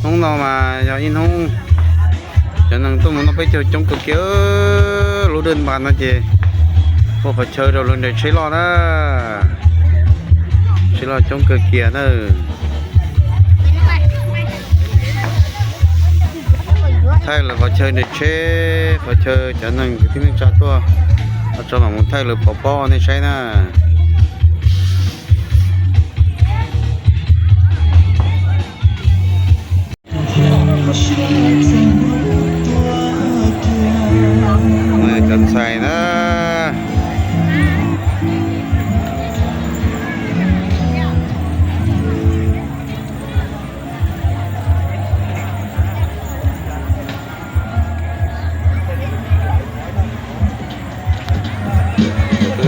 Hnub no mas yog ib hnub cov neeg tuaj mus noj peb caug coob kawg kiag. Lub dej npas no ces ua qhov chaw rau lawv nres tsheb loj na. Tsheb loj coob kawg kiag na. Thaij lawv qhov chaw nres tsheb, qhov chaw cov neeg kwv tij neej tsa tuaj, tso mam mus thaij lawv pov pob nej saib na. Cov ntxhais na.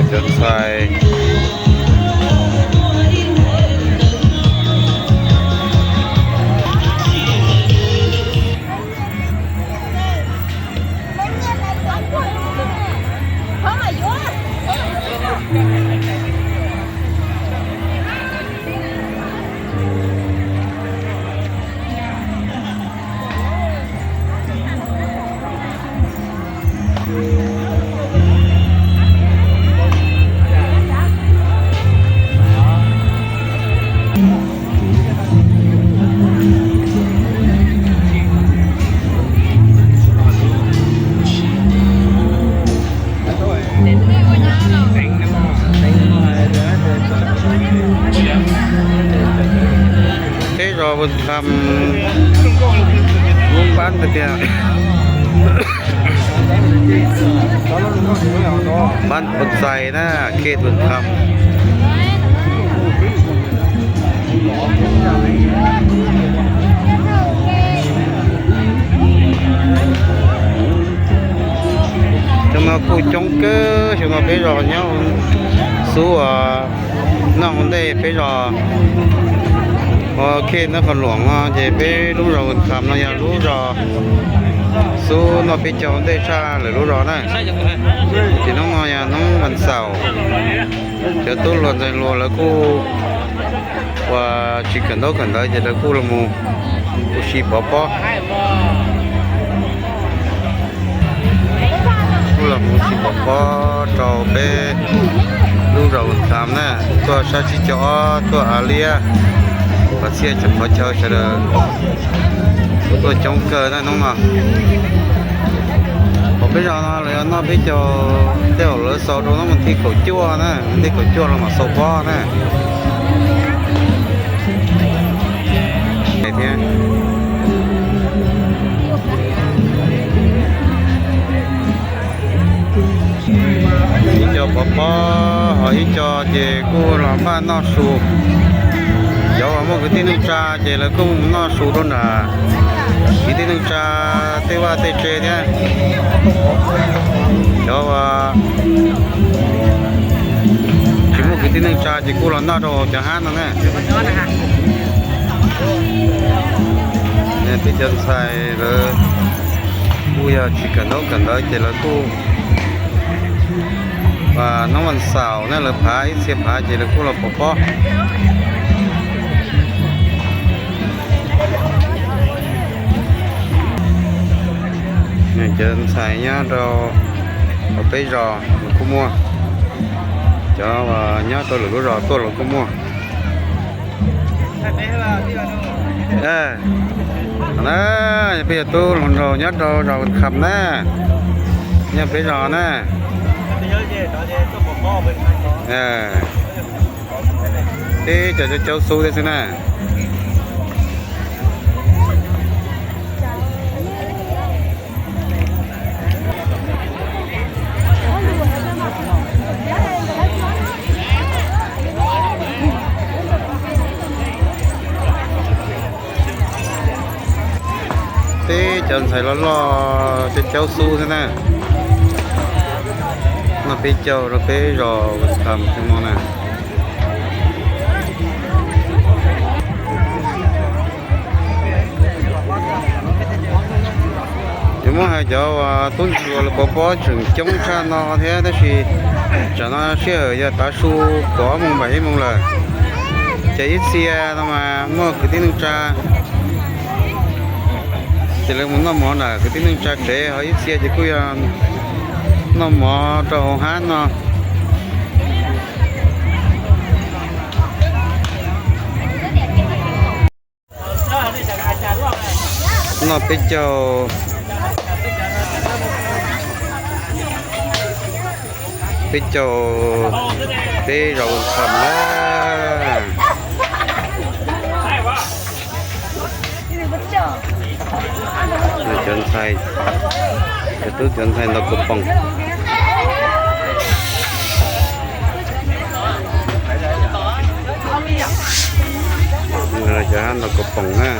Cov ntxhais. Peb zos Vwm Kham lub npab tiag tiag. Npab Pus Txais na, khej Vwm Kham. Xyoo no kuj coob kawg, xyoo no peb zos nyob xub noj ua ntej peb zos, ua khej nab qhov luam no ces peb lub zos Vwm Kham no yog lub zos xub noj peb caug ua ntej tshaj lawv lub zos na. Ces hnub no yog hnub vas xaum, cov tub hluas ntxhais hluas lawv kuj ua tsis kawm ntaub kawm ntawv ces lawv kuj los mus ua si pov pob. Kuj los mus si pov pob rau peb lub zos Vwm Kham na, tuaj sab tsib caug ob, tuaj Av Liab, Phav Txhiaj, tsoom qhov chaw sawv daws tuaj coob kawg na hnub no. Pom peb zos no lawv yog noj peb caug, tej zaum lawv xaus rau hnub vas thib kaum cuaj na, vas thib kaum cuaj los mam xaus pob na. Thiab ib co pov pob, ho ib co ces kuj los npaj noj su. Cov uas muaj kwv tij neej tsa ces lawv kuj mus noj su rau nram kwv tij neej tsa tej vaj tej tse thiab. Cov uas tsis muaj kwv tij neej tsa ces kuj los noj rau cov hab no na. Peb cov ntxhais lawv kuj yog tsis kawm ntaub kawm ntawv ces lawv kuj, hnub vas xaum na lawv phav ib txhia phav ces lawv kuj los pov pob. Cov ntxhais nyob rau peb zos los kuj muaj, cov nyob rau lwm lub zos tuaj los kuj muaj. Na, peb yog tub hluas nraug nyob rau zos Kham na, nyob peb zos na. Teb cov caub xub thiab xwb na. Teb cov ntxhais loj loj caub caub xub xwb na. Noj peb caug rau peb zos Kham no na. Ces muab hais cov uas tub ntsuag lawv pov pob tseem coob tshaj no thiab, tab sis tsam no sij hawm yog tav su kaum ob moos npaum ib moos lawm. Ces ib txhia no mas muaj kwv tij neej tsa Ces lawv mus noj mov nram kwv tij neej tsa tsev, ho ib txhia ces kuj yog noj mov rau hauv hab no. Noj peb caug, peb caug peb zaus kham na. Cov ntxhais, cov tub cov ntxhais ntaus kaus poom. Cov hab ntaus kaus poom na.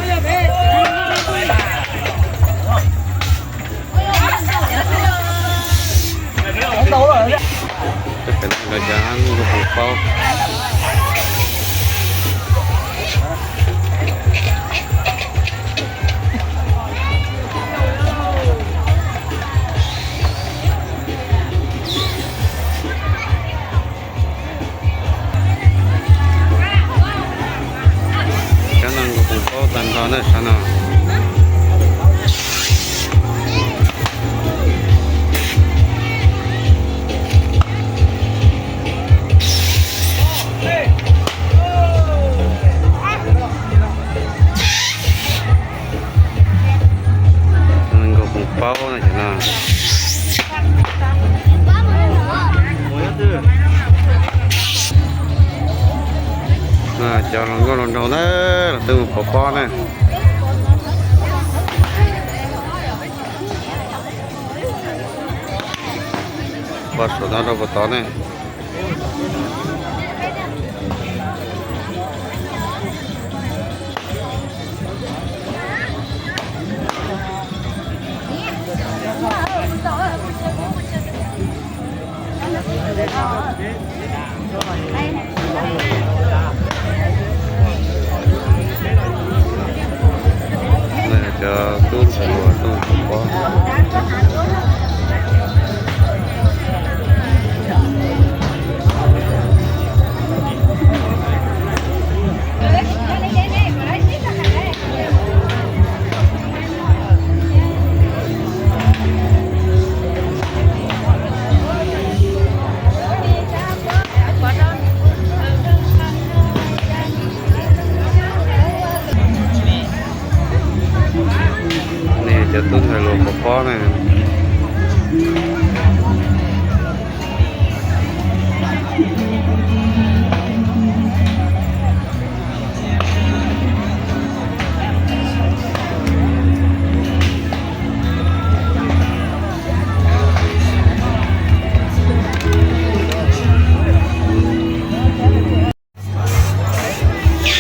Cov hab ntaus kaus poom paub. Cov no ntaus kaus poom paub tag nrho na sab no. Ntaus kaus poom paub na cov no. Cov hluas nkauj hluas nraug na, los twb mus pov pob na. Pov saum no rau puag tod ne. Cov tub ntxhais hluas tuaj pov pob. Nej cov tub ntxhais hluas pov pob ne.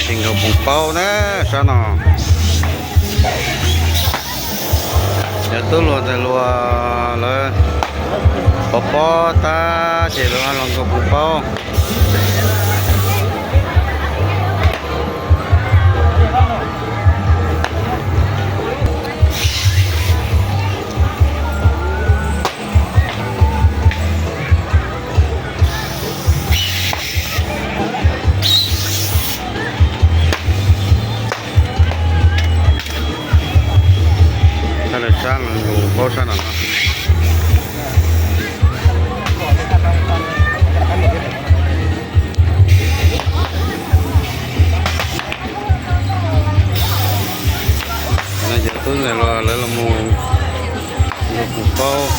Ces nkaus poom paub na sab no. Cov tub hluas ntxhais hluas lawv pov pob tag ces lawv los nkaus poom paub. Sab lawv sab los nkaus pob sab no no. No cov tub ntxhais hluas lawv los mus nkaus poom paub.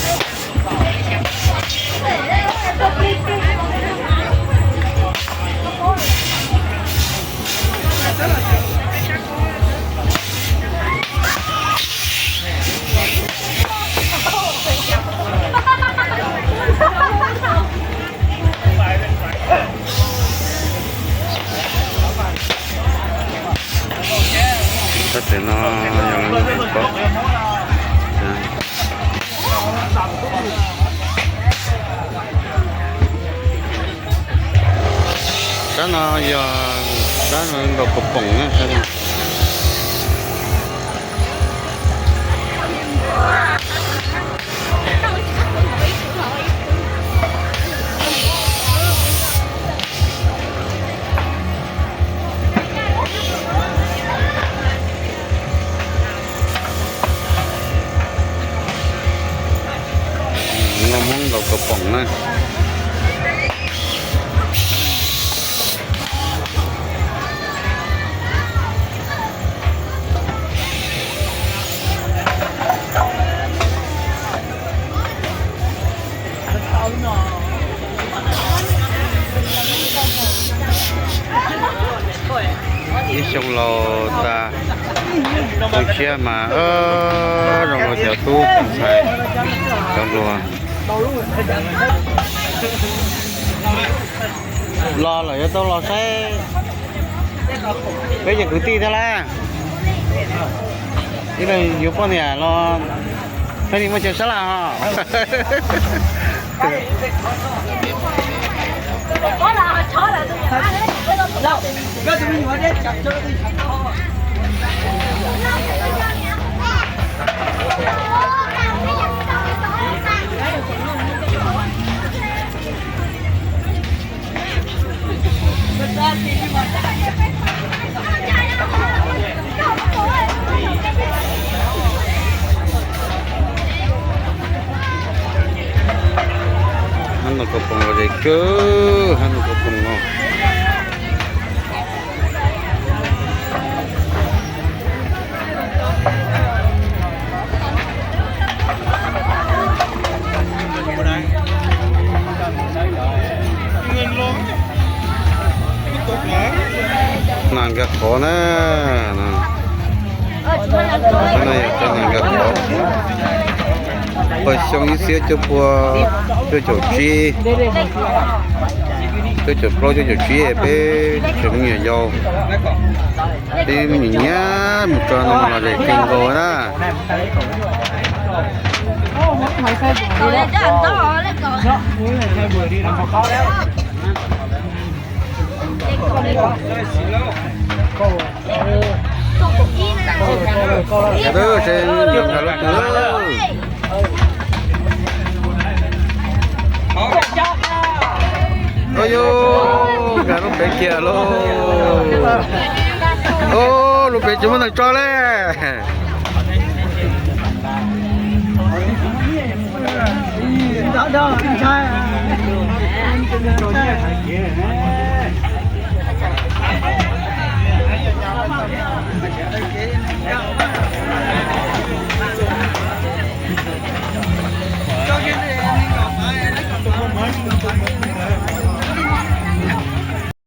Sab tes no yog lawv nkaus pob. Sab no yog sab nkaus pob poom na. na. Ib xyoo laus tas, xyoo tshiab mas zoo li cov tub ntxhais cov hluas. Los lawm yuav tau los saib peb cov kwv tij thiab lawm. Ib leeg yuav poj niam los thiaj li muaj chaw sab laj os. Hab no koj pom los zes kawg, hab no koj pom no. Nas nkag qhov na. Nas nkag qhov. Pawg xyoo ib txhiab cuaj pua cuaj caum tsib, cuaj caum plaub cuaj caum tsib peb tsev me nyuam yaus, peb me nyuam nyiam mus tso no los zes kawg nkaus na. Tus nkag lub pem kiag lauj. Lub pem tsis muaj neeg tso le.